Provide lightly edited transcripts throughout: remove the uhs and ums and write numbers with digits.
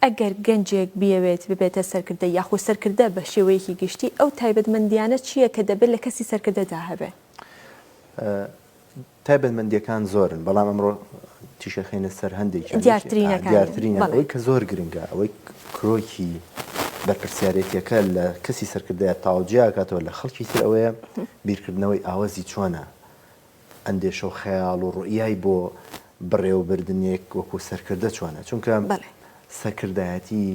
ئەگەر گەنجێک بیەوێت ببێتە سەرکردە یاخود سەرکردە بە شێوەیەکی گشتی ئەو تایبەتمەندیانە چییە کە دەبێت لە کەسی سەرکردەدا هەبێ؟ تایبەتمەندییەکان زۆرن، بەڵام ئەمڕۆ تیشەخەینە سەر هەندێکیان. دیارترینەکان. دیارترینیان ئەوەی کە زۆر گرنگە، ئەوەی کرۆکی بەرپرسیارێتییەکە لە کەسی سەرکردەیە تەواو جیا ئەکاتەوە لە خەڵکی تر ئەوەیە بیرکردنەوەی ئاوەزی چۆنە، ئەندێشە و خەیاڵ و ڕوئیای بۆ بەڕێوەبردنێک وەکو سەرکردە چۆنە؟ چونکە سەرکردایەتی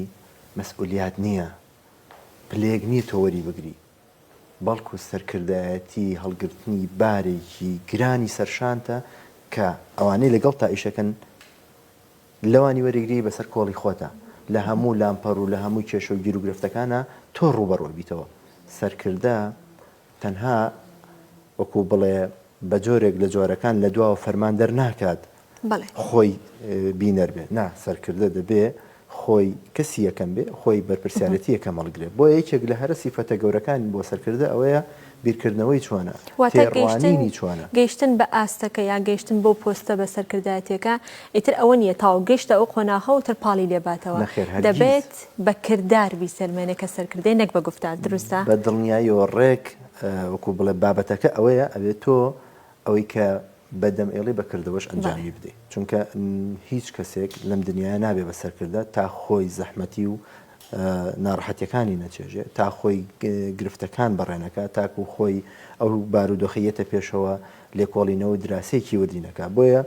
مەسئولیات نییە، پلەیەک نییە تۆ وەری بگری، بەڵکو سەرکردایەتی هەڵگرتنی بارێکی گرانی سەرشانتە کە ئەوانەی لەگەڵتا ئیشەکەن لەوانی وەریگری بەسەر کۆڵی خۆتا، لە هەموو لامپەڕ و لە هەموو کێشە و گیروگرفتەکانا تۆ ڕووبەڕوو ئەبیتەوە. سەرکردە تەنها وەکو بڵێ بە جۆرێک لە جۆرەکان لە دواوە فەرمان دەرناکات خۆی بینەر بێ، نا سەرکردە دەبێ خۆی کەسی یەکەم بێ، خۆی بەرپرسیارێتی یەکەم هەڵگرێ. بۆیە یەکێک لە هەرە سیفەتە گەورەکانی بۆ سەرکردە ئەوەیە بیرکردنەوەی چۆنە، واتە گەیشتن تێڕوانینی چۆنە. گەیشتن بە ئاستەکە یان گەیشتن بەو پۆستە بە سەرکردایەتیەکە ئیتر ئەوە نیە تەواو گەیشتە ئەو قۆناغە و تر پاڵی لێ باتەوە نەخێر هەرگیز. دەبێت بە کردار بیسەلمێنێ کە سەرکردەیە نەک بە گوفتار دروستە؟ بە دڵنیاییەوە ڕێک وەکو بڵێ بابەتەکە ئەوەیە ئەبێ تۆ ئەوەی کە بە دەم ئێڵی بە کردەوەش ئەنجامی بدەی چونکە هیچ کەسێک لەم دنیایە نابێ بە سەرکردە تا خۆی زەحمەتی و ناڕەحەتیەکانی نەچێژێ تا خۆی گرفتەکان بەڕێنەکا تاکو خۆی ئەو بارودۆخەی یەتە پێشەوە لێکۆڵینەوە و دراسەیەکی وردی نەکا بۆیە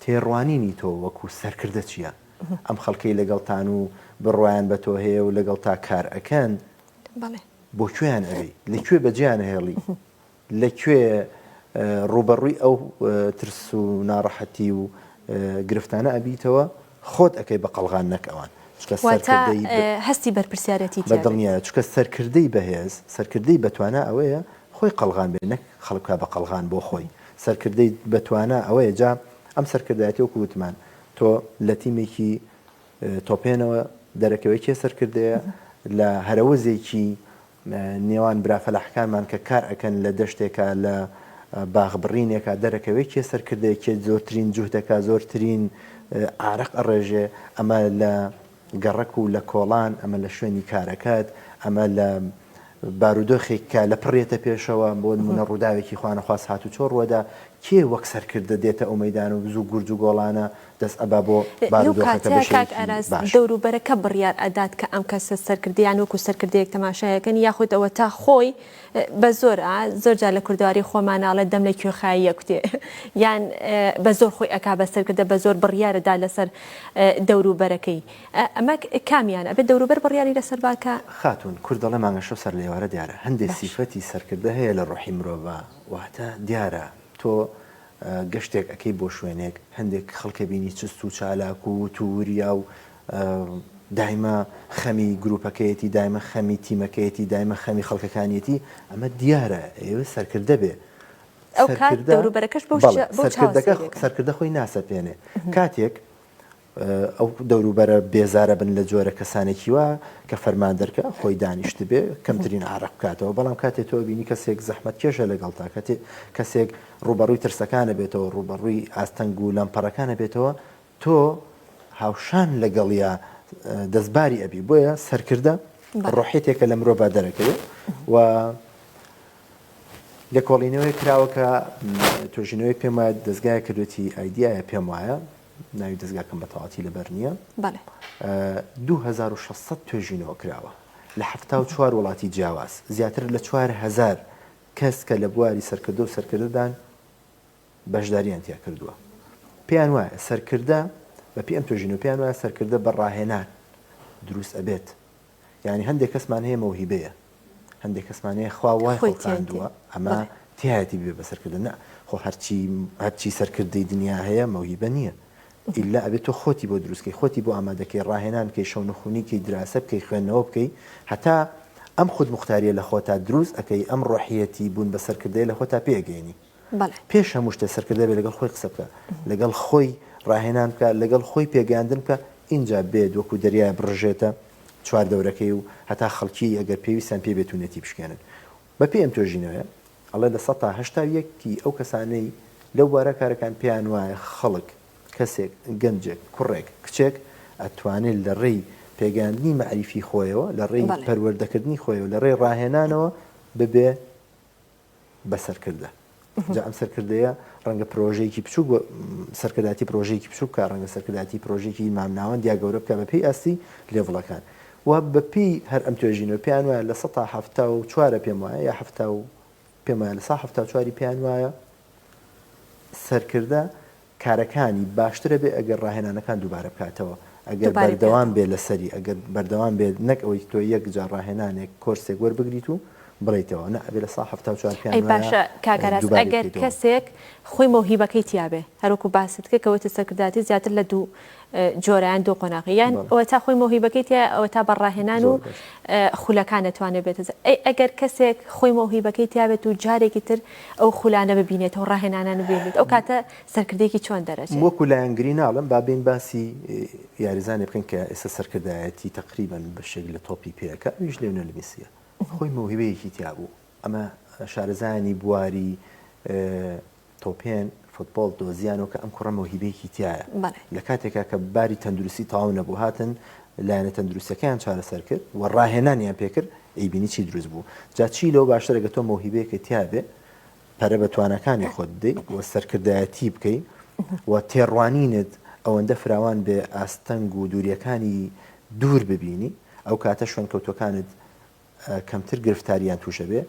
تێڕوانینی تۆ وەکو سەرکردە چیە ئەم خەڵکەی لەگەڵتان و بڕوایان بە تۆ هەیە و لەگەڵتا کار ئەکەن بۆ کوێیان ئەبەی لە کوێ بەجێیان ئەهێڵی لە کوێ ڕووبەڕووی ئەو ترس و ناڕەحەتی و گرفتانە ئەبیتەوە خۆت ئەکەی بە قەڵغان نەک ئەوان چونکە واتە سەرکردەی بە هەستی بەرپرسیارەتی بە تیا بێت. دڵنیایە چونکە سەرکردەی بەهێز سەرکردەی بەتوانا ئەوەیە خۆی قەڵغان بێ نەک خەڵک بکا بە قەڵغان بۆ خۆی سەرکردەی بەتوانا ئەوەیە جا ئەم سەرکردایەتی وەکو وتمان تۆ لە تیمێکی تۆپێنەوە دەرەکەوێ کێ سەرکردەیە لە هەرەوەزێکی نێوان برا فەلاحەکانمان کە کار ئەکەن لە دەشتێکا لە باخ بڕینێکا دەرەکەوێ کێ سەرکردەیە کێ زۆرترین جوهدەکا زۆرترین ئارەق ئەڕێژێ ئەمە لە گەڕەک و لە کۆڵان ئەمە لە شوێنی کارەکەت ئەمە لە بارودۆخێک کە لە پڕێتە پێشەوە بۆ نمونە ڕووداوێکی خوانەخواست هاتوچۆ ڕووەدا کێ وەک سەرکردە دێتە ئەو مەیدان و زوو گورج و گۆڵانە دەست ئەبا بۆ لەو بارودۆخەکە کاتە بە کاک شێوەیەکی ئاراس باش. دەوروبەرەکە بڕیار ئەدات کە ئەم کەسە سەرکردە یان وەکو سەرکردەیەک تەماشای ئەکەن یاخود ئەوەتا خۆی بە زۆر ئا زۆر جار لە کوردەواری خۆمانا ئەڵێ دەم لە کوێخایی ئەکوتێ یان بە زۆر خۆی ئەکا بە سەرکردە بە زۆر بڕیار ئەدا لەسەر دەوروبەرەکەی ئەمە کامیان ئەبێ دەوروبەر بڕیاری لەسەر با کە خاتوون کورد دەڵێ مانگەشەو سەر لە ئێوارە دیارە هەندێ باش. سیفەتی سەرکردە هەیە لە ڕۆحی مرۆڤا واتە دیارە تۆ گەشتێک ئەکەی بۆ شوێنێک هەندێک خەڵک ئەبینی چست و چالاک و وت و وریا و دایمە خەمی گروپەکەیەتی دایمە خەمی تیمەکەیەتی دایمە خەمی خەڵکەکانیەتی ئەمە دیارە ئەیەوێ سەرکردە بێ ئەو کات سەرکردە دەوروبەرەکەش بەو بەڵێ بەو چاوە سەرکردەکە سەیرەکەن. سەرکردە خۆی ناسەپێنێ کاتێک ئەو دەوروبەرە بێزارە بن لە جۆرە کەسانێکی وا کە فەرمان دەرکا خۆی دانیشتبێ کەمترین عارەق بکاتەوە بەڵام کاتێ تۆ بینی کەسێک زەحمەت کێشە لەگەڵتا کەتێ کەسێک ڕووبەڕووی ترسەکانە بێتەوە ڕووبەڕووی ئاستەنگ و لەمپەڕەکانە بێتەوە تۆ هاوشان لەگەڵیا دەستباری ئەبی بۆیە سەرکردە ڕۆحێتێکە لە مرۆڤ دەرەکەوێت و لێکۆڵینەوەی کراوە کە توێژینەوەی پێم وایە دەستگایە کردوێتی ئایدیایە پێم وایە ناوی دەزگاکەم بە تەواوەتی لەبەر نییە. بەڵێ. 2600 توێژینەوە کراوە لە 74 وڵاتی جیاواز، زیاتر لە 4000 کەس کە لە بواری سەرکردە و سەرکردەدان بەشداریان تیا کردووە. پێیان وایە سەرکردە، بە پێی ئەم توێژینەوە پێیان وایە سەرکردە بە ڕاهێنان دروست ئەبێت. یانی هەندێک کەسمان هەیە مەوهیبەیە هەندێک کەسمان هەیە خوا وای خۆکاندووە ئەمە تایەتی بێ بەسەرکردن نا خۆ هەرچی هەرچی سەرکردەی دنیا هەیە مەوهیبە نییە ئیلا ئەبێت تۆ خۆتی بۆ دروستکەی خۆتی بۆ ئامادەکەی ڕاهێنان بکەی شەونخونی کەی دراسە بکەی خوێندنەوە بکەی هەتا ئەم خود مختاریە لە خۆتا دروست ئەەکەی ئەم ڕۆحیەتی بوون بە سەرکردەیە لە خۆتا پێگەێنی پێش هەموو شتێ سەرکردە بێ لەگەڵ خۆی قسە بکە لەگەڵ خۆی ڕاهێنان بکە لەگەڵ خۆی پێگەیاندن بکە ئینجا بێت وەکو دەریایە بڕژێتە چواردەورەکەی و هەتا خەڵکی ئەگەر پێویستیان پێی بێت تونێتی بشکێنن. بەپێی ئەم توێژینەوەیە ئەڵێ 81% ی ئەو کەسانەی لەو بوارە کارەکان پێیان وایە خەڵک، کەسێک، گەنجێک، کوڕێک، کچێک ئەتوانێت لە ڕێی پێگەیاندنی مەعریفی خۆیەوە، لە ڕێی پەروەردەکردنی خۆیەوە، لە ڕێی ڕاهێنانەوە ببێ بە سەرکردە. جا ئەم سەرکردەیە ڕەنگە پرۆژەیەکی بچووک سەرکردایەتی پرۆژەیەکی بچووک بکا، ڕەنگە سەرکردایەتی پرۆژەیەکی مامناوەند یا گەورە بکا بەپێی ئاستی level ەکان. و بەپێی هەر ئەم توێژینەوە پێیان وایە لە سەتا حەفتا و چوارە پێم وایە یا حەفتا و پێم وایە لە سا حەفتا و چواری پێیان وایە سەرکردە کارەکانی باشترە بێ ئەگەر ڕاهێنانەکان دووبارە بکاتەوە ئەگەر بەردەوام بێ لەسەری ئەگەر بەردەوام بێت نەک ئەوەی تۆ یەک جار ڕاهێنانێک کۆرسێک وەربگریت و بڵێیتەوە نا ئەبێ 74% پێیان ئەی باشە کاک ئاراس ئەگەر کەسێک خۆی مەوهیبەکەی تیابێ هەروەکو باست کرد کە وتت سەرکردایەتی زیاتر لە دوو جۆرە یان دوو قۆناغی یان ئەوەتا خۆی مەوهیبەکەی تیایە ئەوەتا بە ڕاهێنان و خولەکان دەتوانێت بێتە ئەی ئەگەر کەسێک خۆی مەوهیبەکەی تیابێت و جارێکی تر ئەو خولانە ببینێتەوە ڕاهێنانان ببینێت ئەو کاتە سەرکردەیەکی چۆن دەرەچێت؟ وەکو لایەنگری ناڵێم با بێین باسی یاریزانێ بکەین کە ئێستا سەرکردایەتی تەقریبەن بەشێک لە تۆپی پێ ئەکا ئەویش لیۆنێل میسیە خۆی مەوهیبەیەکی تیابوو ئەمە شارەزایانی بواری تۆپێن، فوتبۆڵ، دۆزیانەوە کە ئەم کوڕە مەوهیبەیەکی تیایە. لە کاتێکا کە باری تەندروستی تەواو نەبوو، هاتن لایەنە تەندروستیەکەیان چارەسەر کرد و ڕاهێنانیان پێ کرد، ئەیبینی چی دروست بوو. جا چی لەوە باشترە گەر تۆ مەوهیبەیەکت تیابێ، پەرە بە تواناکانی خۆت بدەی و سەرکردایەتی بکەی و تێڕوانینت ئەوەندە فراوان بێ ئاستەنگ و دووریەکانی دوور ببینی، ئەو کاتە شوێنکەوتووەکانت کەمتر گرفتاریان توش ئەبێ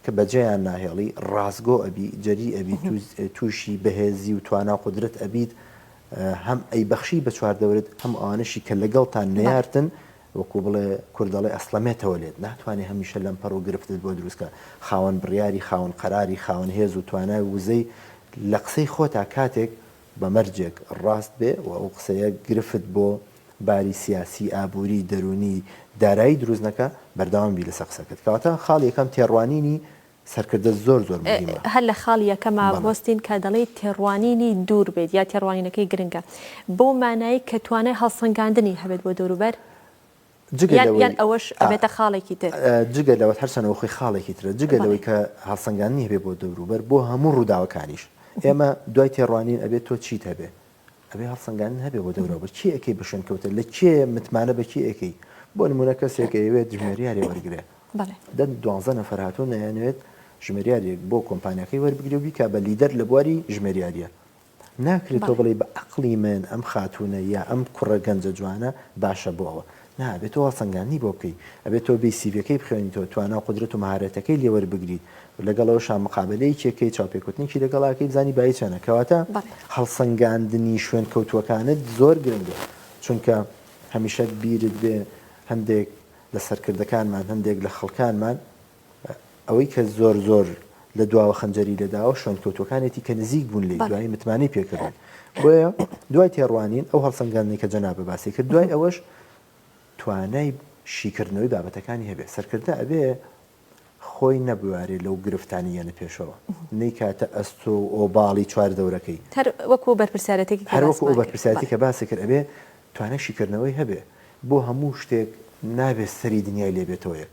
کە بەجێیان ناهێڵی ڕاستگۆ ئەبی جەری ئەبی توشی بەهێزی و توانا و قودرەت ئەبیت هەم ئەیبەخشی بە چواردەورت هەم ئەوانەشی کە لەگەڵتان نەیارتن وەکو بڵێ کورد دەڵێ ئەسڵەمێتەوە لێت ناتوانێ هەمیشە لەمپەڕ و گرفتت بۆ دروست کا خاوەن بڕیاری خاوەن قەراری خاوەن هێز و توانای و وزەی لە قسەی خۆتا کاتێک بە مەرجێک ڕاست بێ و ئەو قسەیە گرفت بۆ باری سیاسی، ئابووری، دەروونی، دارایی دروست نەکا، بەردەوام بی لەسەر قسەکەت. کەواتە خاڵی یەکەم تێڕوانینی سەرکردە زۆر زۆر موهیمە. هەر لە خاڵی یەکەما بەڵێ. بوەستین کە دەڵێی تێڕوانینی دوور بێت یا تێڕوانینەکەی گرنگە بەو مانایەی کە توانای هەڵسەنگاندنی هەبێت بۆ دەوروبەر جگە یان لەوەی یان ئەوەش ئا ئەبێتە خاڵێکی تر؟ جگە لەوە هەرچەند ئەوە خۆی خاڵێکی ترە، جگە بەڵێ. لەوەی کە هەڵسەنگاندنی هەبێ بۆ دەوروبەر، بۆ هەموو ڕووداوەکانیش. ئێمە دوای تێڕوانین ئەبێ تۆ چیت هەبێ؟ ئەبێ هەڵسەنگاندن هەبێ بۆ دەوروبەر کێ ئەکەی بە شوێنکەوتە لە کێ متمانە بە کێ ئەکەی بۆ نمونە کەسێک ئەیەوێت ژمێریارێ وەرگرێ دە دوانزە نەفەر هاتوون ئەیانەوێت ژمێریارێک بۆ کۆمپانیاکەی وەربگرێ و بیکا بە لیدەر لە بواری ژمێریاریە ناکرێت تۆ بڵێی بە عەقڵی من ئەم خاتوونە یا ئەم کوڕە گەنجە جوانە باشە بۆ ئەوە نا ئەبێت تۆ هەڵسەنگاندنی بۆ بکەی ئەبێت تۆ بێی سیڤیەکەی بخوێنیتەوە توانا و قودرەت و مەهارەتەکەی لێ وەربگریت لەگەڵ ئەوەشا مقابەلەیەکی ئەکەی چاوپێکەوتنێکی لەگەڵا ئەکەی بزانی بایی چەنە کەواتە هەڵسەنگاندنی شوێنکەوتووەکانت زۆر گرنگە چونکە هەمیشە بیرت بێ هەندێک لە سەرکردەکانمان هەندێک لە خەڵکانمان ئەوەی کە زۆر زۆر لە دواوە خەنجەری لێداوە شوێنکەوتووەکانێتی کە نزیک بوون لێی دوایی متمانەی پێکردن بۆیە دوای تێڕوانین ئەو هەڵسەنگاندنەی کە جەنابت باسی کرد دوای ئەوەش توانای شیکردنەوەی بابەتەکانی هەبێ سەرکردە ئەبێ خۆی نەبوارێ لەو گرفتانەی یەنە پێشەوە نەیکاتە ئەستۆ و ئۆباڵی چواردەورەکەی. هەر وەکو بەرپرسیارێتێکی کە هەر وەکو ئەو باسمان کرد. بەرپرسیارێتی بەڵێ. کە باست کرد ئەبێ توانای شیکردنەوەی هەبێ. بۆ هەموو شتێک نابێ سەری دنیای لێ بێتەوە یەک.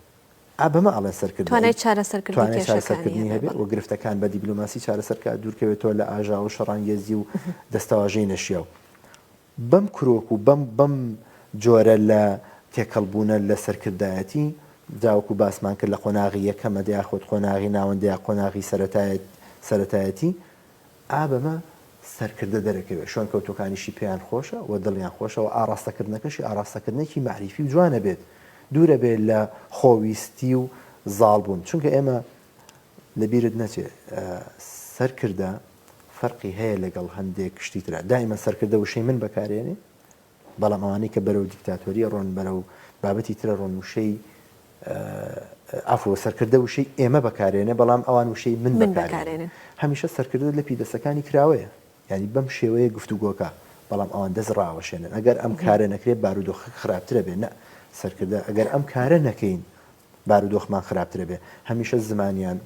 ئا بەمە ئەڵێن سەرکردە. توانای چارەسەرکردنی توانای کێشەکانی چارەسەرکردنی هەبێ. هەبێ بەڵێ. و گرفتەکان بە دیبلۆماسی چارەسەر کا، دوورکەوێتەوە لە ئاژاوە و شەڕانگێزی و دەستەواژەی نەشیاو. بەم کرۆک و بەم بەم جۆرە لە تێکەڵبوونە لە سەرکردایەتی، جا وەکو باسمان کرد لە قۆناغی یەکەمەدا یاخود قۆناغی ناوەندە یا قۆناغی سەرەتایەتی، ئا بەمە سەرکردە دەرەکەوێت، شوێنکەوتووەکانیشی پێیان خۆشە و دڵیان خۆشە و ئاڕاستەکردنەکەشی ئاڕاستەکردنێکی مەعریفی و جوانە بێت، دوورە بێت لە خۆویستی و زاڵبوون، چونکە ئێمە لەبیرت نەچێ سەرکردە فەرقی هەیە لەگەڵ هەندێک شتی ترا دائیمەن سەرکردە وشەی من بەکارێنێ بەڵام ئەوانەی کە بەرەو دیکتاتۆری ڕۆن بەرەو بابەتی ترە ڕۆن وشەی عەفو سەرکردە وشەی ئێمە بەکارێنێ بەڵام ئەوان وشەی من من بەکارێنن بەکارێنن. هەمیشە سەرکردە لەپی دەسەکانی کراوەیە یانی بەم شێوەیە گفتوگۆکە بەڵام ئەوان دەست ڕاوەشێنن ئەگەر ئەم کارە نەکرێت بارودۆخەکە خراپترە بێ نە سەرکردە ئەگەر ئەم کارە نەکەین بارودۆخمان خراپترە بێ هەمیشە زمانیان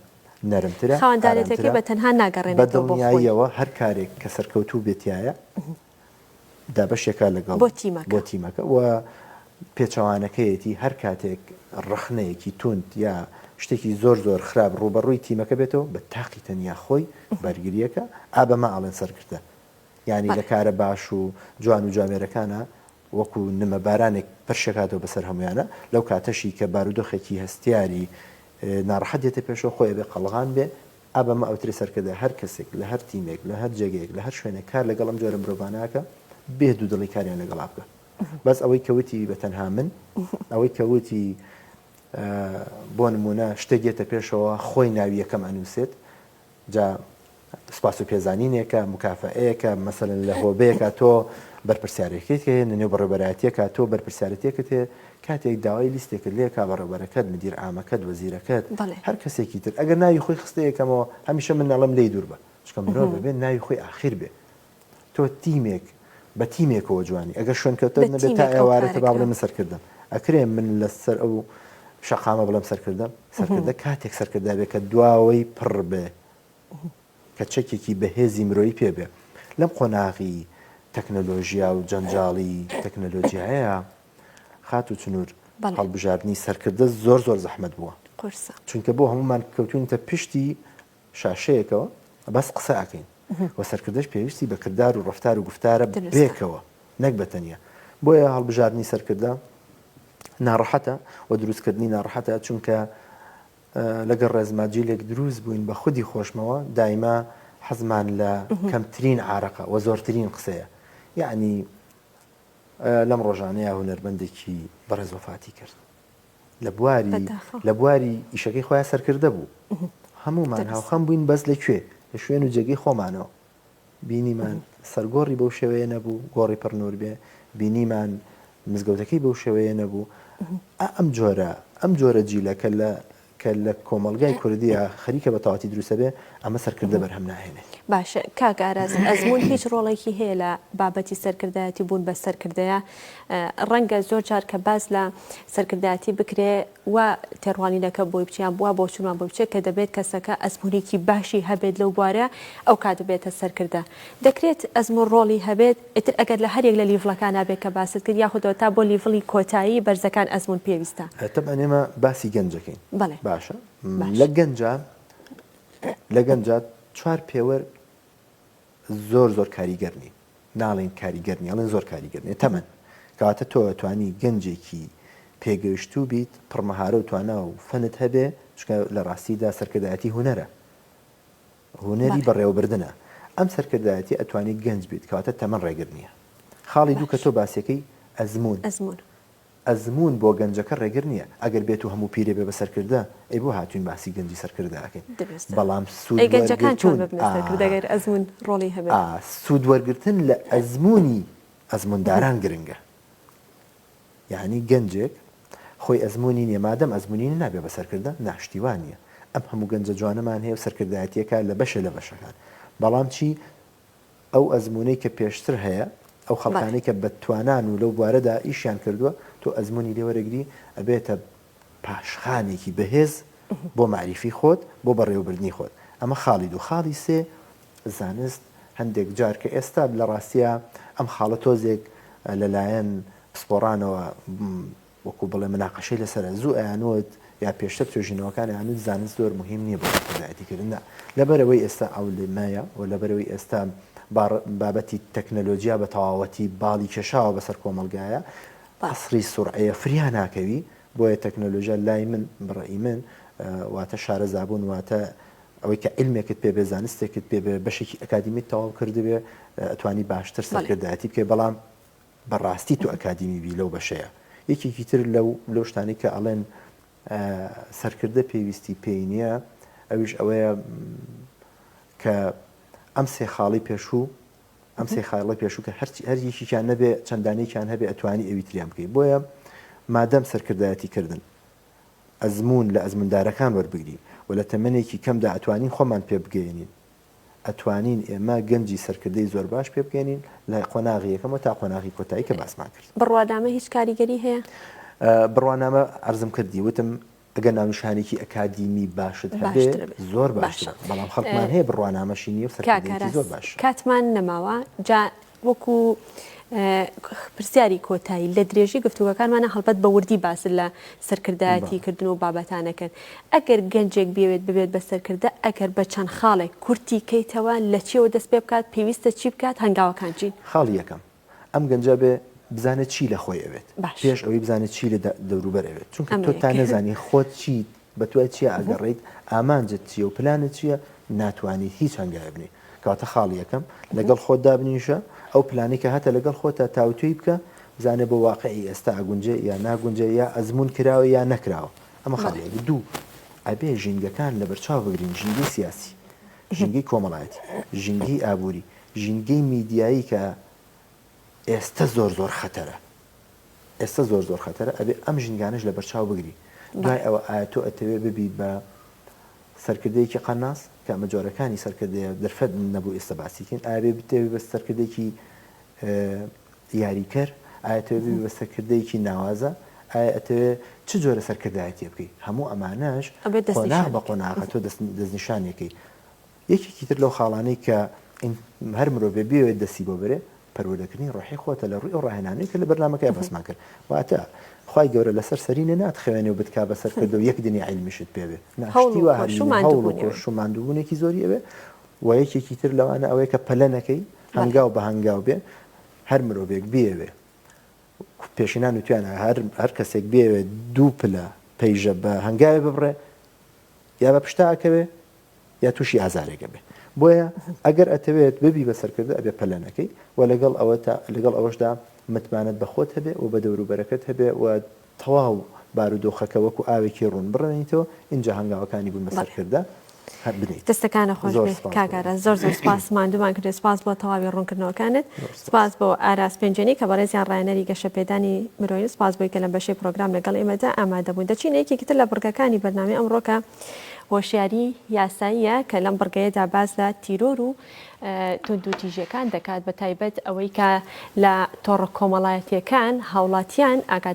نەرمترە خاوەندارێتەکەی ئارامترە بە تەنها ناگەڕێنێتەوە بۆ خۆی. بەدڵنیاییەوە هەر کارێک کە سەرکەوتوو بێ تیایە دابەشێکە لەگەڵ بۆ تیمەکە. بۆ تیمەکە و پێچەوانەکەیەتی هەر کاتێک ڕەخنەیەکی توند یا شتێکی زۆر زۆر خراپ ڕووبەڕووی تیمەکە بێتەوە بە تاقی تەنیا خۆی بەرگرییەکە ئا بەمە ئەڵێن سەرکردە یانی لە بەڵێ. کارە باش و جوان و جوامێرەکانا. وەکو نمە بارانێک پرشەکاتەوە بەسەر هەمویانە لەو کاتەشی کە بارودۆخێکی هەستیاری ناڕەحەت دێتە پێشەوە خۆی ئەبێ قەڵغان بێ ئا بەمە ئەوترێ سەرکردە هەر کەسێک لە هەر تیمێک لە هەر جێگەیەک لە هەر شوێنێک کار لەگەڵ ئەم جۆرە مرۆڤانە ئەکا بێ دوودڵی کاریان لەگەڵا بکە بەس ئەوەی کە وتی بە تەنها من ئەوەی کە وتی بۆ نمونە شتێک دێتە پێشەوە خۆی ناوی یەکەم ئەنووسێت جا سوپاس و پێزانینێکە، موکافەئەیەکە، مەسەلەن لە هۆبەیەکا تۆ بەرپرسیارێتیت هەیە، لە نێو بەڕێوەبەرایەتییەکا تۆ بەرپرسیارێتییەکت هەیە، کاتێک داوای لیستێکت لێ کا بەڕێوەبەرەکەت، مدیر عامەکەت، وەزیرەکەت، هەر کەسێکی تر ئەگەر ناوی خۆی خستە یەکەمەوە، هەمیشە من ئەڵێم لێی دوور بە، چونکە مرۆڤ ئەبێ ناوی خۆی ئاخیر بێ. تۆ تیمێک بە تیمێکەوە جوانی، ئەگەر شوێنکەوتەت نەبێ تا ئێوارە تە با بڵێ من سەرکردەم، ئەکرێ من لەسەر ئەو شەقامە بڵێم سەرکردەم؟ سەرکردە کاتێک سەرکردە بێ کە دواوەی پڕ بێ کە چەکێکی بەهێزی مرۆیی پێ بێ. لەم قۆناغی تەکنەلۆژیا و جەنجاڵی تەکنەلۆژیایەیا خاتوو چنوور هەڵبژاردنی سەرکردە زۆر زۆر زەحمەت بووە. قورسە. چونکە بۆ هەموومان کەوتوینتە پشتی شاشەیەکەوە بەس قسە ئەکەین و سەرکردەش پێویستی بە کردار و ڕەفتار و گوفتارە بێکەوە نەک بە تەنیا. بۆیە هەڵبژاردنی سەرکردە ناڕەحەتە و دروستکردنی ناڕەحەتە چونکە لەگەڵ ڕێزما جیلێک دروست بووین بە خودی خۆشمەوە دایمە حەزمان لە کەمترین عارەقە وە زۆرترین قسەیە یەعنی لەم ڕۆژانەیە هونەرمەندێکی بەڕێز وەفاتی کرد لە بواری لە بواری ئیشەکەی خۆیان سەرکردە بوو هەمومان هاوخەم بووین بەس لە کوێ لە شوێن و جێگەی خۆمانەوە بینیمان سەرگۆڕی بەو شێوەیە نەبوو گۆڕی پڕ نوور بێ، بینیمان مزگەوتەکەی بەو شێوەیە نەبوو. ئا ئەم جۆرە ئەم جۆرە جیلە کە لە کە لە کۆمەڵگای کوردییا خەریکە بە تەواتی دروست ئەبێ، ئەمە سەرکردە بەرهەم ناهێنێ. باشە کاک ئاراس ئەزموون هیچ ڕۆڵێکی هەیە لە بابەتی سەرکردایەتی بوون بە سەرکردەیە؟ ڕەنگە زۆر جار کە باس لە سەرکردایەتی بکرێ وا تێڕوانینەکە بۆی بچێ یان وا بۆچوونمان بۆی بچێت کە دەبێت کەسەکە ئەزموونێکی باشی هەبێت لەو بوارە ئەو کات ببێتە سەرکردە. دەکرێت ئەزموون ڕۆڵی هەبێت ئیتر ئەگەر لە هەریەک لە level ەکانا بێت کە باست کرد یاخود تا بۆ level ی کۆتایی بەرزەکان ئەزموون پێویستە. تەبعەن ئێمە باسی گەنجەکەین. بەڵێ. باشە. باش. لە گەنجا لە گەنجا چوار پێوەر زۆر زۆر کاریگەر نین ناڵێین کاریگەر نیە ئەڵێن زۆر کاریگەر نیە تەمەن کەواتە تۆ ئەتوانی گەنجێکی پێگەیشتوو بیت پڕ مەهارە و توانا و فەنت هەبێ چونکە لە ڕاستیدا سەرکردایەتی هونەرە هونەری بەڕێوەبردنە ئەم سەرکردایەتی ئەتوانی گەنج بیت کەواتە تەمەن ڕێگر نییە خاڵی دوو کە تۆ باسیەکەی ئەزموون ئەزموون ئەزموون بۆ گەنجەکە ڕێگر نییە، ئەگەر بێتو هەموو پیرێ بێ بە سەرکردە، ئەی بۆ هاتووین باسی گەنجی سەرکردە ئەکەین؟ دروستە. بەڵام سوود ئەی گەنجەکان چۆن وەرگرتوون ببنە ئا سەرکردە گەر ئەزموون ڕۆڵی هەبێت؟ ئا سوود وەرگرتن لە ئەزموونی ئەزموونداران گرنگە. یانی گەنجێک خۆی ئەزموونی نییە، مادەم ئەزموونی نییە نابێ بە سەرکردە؟ نا شتی وا نییە. ئەم هەموو گەنجە جوانەمان هەیە و سەرکردایەتییەکە لە بەشێ لە بەشەکان. بەڵام چی؟ ئەو ئەزموونەی کە پێشتر هەیە، ئەو خەڵکانەی کە بە توانان و لەو بوارەدا ئیشیان کردووە، تۆ ئەزموونی لێ وەرەگری، ئەبێتە پاشخانێکی بەهێز بۆ مەعریفی خۆت، بۆ بەڕێوەبردنی خۆت. ئەمە خاڵی دوو. خاڵی سێ، زانست هەندێک جار کە ئێستا لە ڕاستیا ئەم خاڵە تۆزێک لە لایەن پسپۆڕانەوە وەکو بڵێ مناقەشەی لەسەرە زوو ئەیانوت یا پێشتر توێژینەوەکان ئەیانوت زانست زۆر موهیم نیە بۆ سەرکردایەتی کردن نا لەبەرئەوەی ئێستا عولمایە و لەبەرئەوەی ئێستا بابەتی تەکنەلۆجیا بە تەواوەتی باڵی کێشاوە بەسەر کۆمەڵگایە عەسری سورعەیە فریا ناکەوی بۆیە تەکنەلۆژیا لای من بڕەئی من واتە شارەزابوون واتە ئەوەی کە عیلمێکت پێ بێ زانستێکت پێ بێ بەشێکی ئەکادیمیت تەواو کردبێ ئەتوانی باشتر سەرکردایەتی بکەی بەڵام بەڕاستی تۆ ئەکادیمی بی لەو بەشەیە. یەکێکی تر لەو لەو شتانەی کە ئەڵێن سەرکردە پێویستی پێی نییە ئەویش ئەوەیە کە ئەم سێ خاڵی پێشوو ئەم سێ خاڵی پێشوو کە هەرچی هەر یەکێکیان نەبێ چەندانێکیان هەبێ ئەتوانی ئەوی تریان بکەی بۆیە مادەم سەرکردایەتی کردن ئەزموون لە ئەزموندارەکان وەربگری و لە تەمەنێکی کەمدا ئەتوانین خۆمان پێ بگەیەنین ئەتوانین ئێمە گەنجی سەرکردەی زۆر باش پێ بگەینین لە قۆناغی یەکەمەوە تا قۆناغی کۆتایی کە باسمان کرد. بڕوانامە هیچ کاریگەری هەیە؟ بڕوانامە عەرزم کردی وتم ئەگەر ناونیشانێکی ئەکادیمی باشت هەبێ زۆر باشترە بەڵام خەڵکمان هەیە بڕوانامەشی نییە و سەرکردەیەکی زۆر باشە. کاتمان نەماوە جا وەکو پرسیاری کۆتایی لە درێژی گفتوگۆکانمانە هەڵبەت بە وردی باست لە سەرکردایەتی کردن و بابەتانە کرد ئەگەر گەنجێک بیەوێت ببێت بە سەرکردە ئەگەر بە چەند خاڵێک کورتی کەیتەوە لە چیەوە دەست پێ بکات پێویستە چی بکات هەنگاوەکان چین؟ خاڵی یەکەم، ئەم گەنجە بێ. بزانێت چی لە خۆی ئەوێت باش. پێش ئەوەی بزانێت چی لە دەوروبەر ئەوێت چونکە ئەمە تۆ تا یەک. نەزانی خۆت چیت بە دوای چیا ئەگەڕێیت ئامانجت چییە و پلانت چییە ناتوانیت هیچ هەنگاوێ بنێی کەواتە خاڵی یەکەم لەگەڵ خۆت دابنیشە ئەو پلانەی کە هەتە لەگەڵ خۆتا تاوتوێی بکە بزانێ بۆ واقعی ئێستا ئەگونجێ یا ناگونجێ یا ئەزموون کراوە یا نەکراوە ئەمە خاڵی یەک دوو ئەبێ ژینگەکان لەبەرچاو بگرین ژینگەی سیاسی ژینگەی کۆمەڵایەتی ژینگەی ئابووری ژینگەی میدیایی کە ئێستە زۆر زۆر خەتەرە ئێستە زۆر زۆر خەتەرە ئەبێ ئەم ژینگانەش لەبەرچاو بگری دوای ئەوە ئایا تۆ ئەتەوێ ببی بە سەرکردەیەکی قەناس کە ئەمە جۆرەکانی سەرکردەیە دەرفەت نەبوو ئێستا باسی کەین ئایا بێ بتەوێ بە سەرکردەیەکی یاریکەر ئایا ئەتەوێ ببی بە سەرکردەیەکی ناوازە ئایا ئەتەوێ چ جۆرە سەرکردایەتیە بکەی هەموو ئەمانەش ئەبێت قۆناغ دەستنیشانی بە بکەی. قۆناغە تۆ دەستنیشانیەکەی یەکێکی تر لەو خاڵانەی کە هەر مرۆڤێ بیەوێت دەستی بۆ بەرێ پەروەردەکردنی ڕۆحی خۆتە لە ڕووی ئەو ڕاهێنانەی کە لە بەرنامەکەیا باسمان کرد واتە خوای گەورە لەسەر سەرینە ناتخەوێنێ و بتکا بە سەرکردە و یەک دنیا عیلمیشت پێ بێ نا هەوڵ شتی و وا هەر کۆش و نییە هەوڵ و ماندووبوونی ئەوێ. کۆش و ماندووبوونێکی زۆری ئەوێ و یەکێکی تر لەوانە ئەوەیە کە پەلە نەکەی بەڵێ. هەنگاو بە هەنگاو بێ هەر مرۆڤێک بیەوێ پێشینان وتویانە هەر هەر کەسێک بیەوێ دوو پلە پەیژە بە هەنگاوێ ببڕێ یا بە پشتا ئەکەوێ یا تووشی ئازارێک ئەبێ بۆیە ئەگەر ئەتەوێت ببی بە سەرکردە ئەبێ پەلە نەکەی و لەگەڵ ئەوە لەگەڵ ئەوەشدا متمانەت بە خۆت هەبێ و بە دەوروبەرەکەت هەبێ و تەواو بارودۆخەکە وەکو ئاوێکی ڕوون بڕەوێنیتەوە ئینجا هەنگاوەکانی بوون بە بەڵێ. سەرکردە هەر بنێیت. دەستەکانت خۆش زۆر بێ سپاس کاک بۆ ئاراس زۆر زۆر سپاس ماندوومان کردی سپاس بۆ تەواوی ڕوونکردنەوەکانت زۆر سپاس. سپاس بۆ ئاراس پێنجوێنی کە بەڕێزیان ڕاهێنەری گەشەپێدانی مرۆیین سپاس بۆی کە لەم بەشەی پرۆگرام لەگەڵ ئێمەدا ئامادەبوون دەچینە یەکێکی تر لە بڕگەکانی بەرنامەی ئەمڕۆ کە هۆشیاری یاساییە کە لەم بڕگەیەدا باس لە تیرۆر و توندوتیژیەکان دەکات بە تایبەت ئەوەی کە لە تۆڕە کۆمەڵایەتیەکان هاوڵاتیان ئاگادار.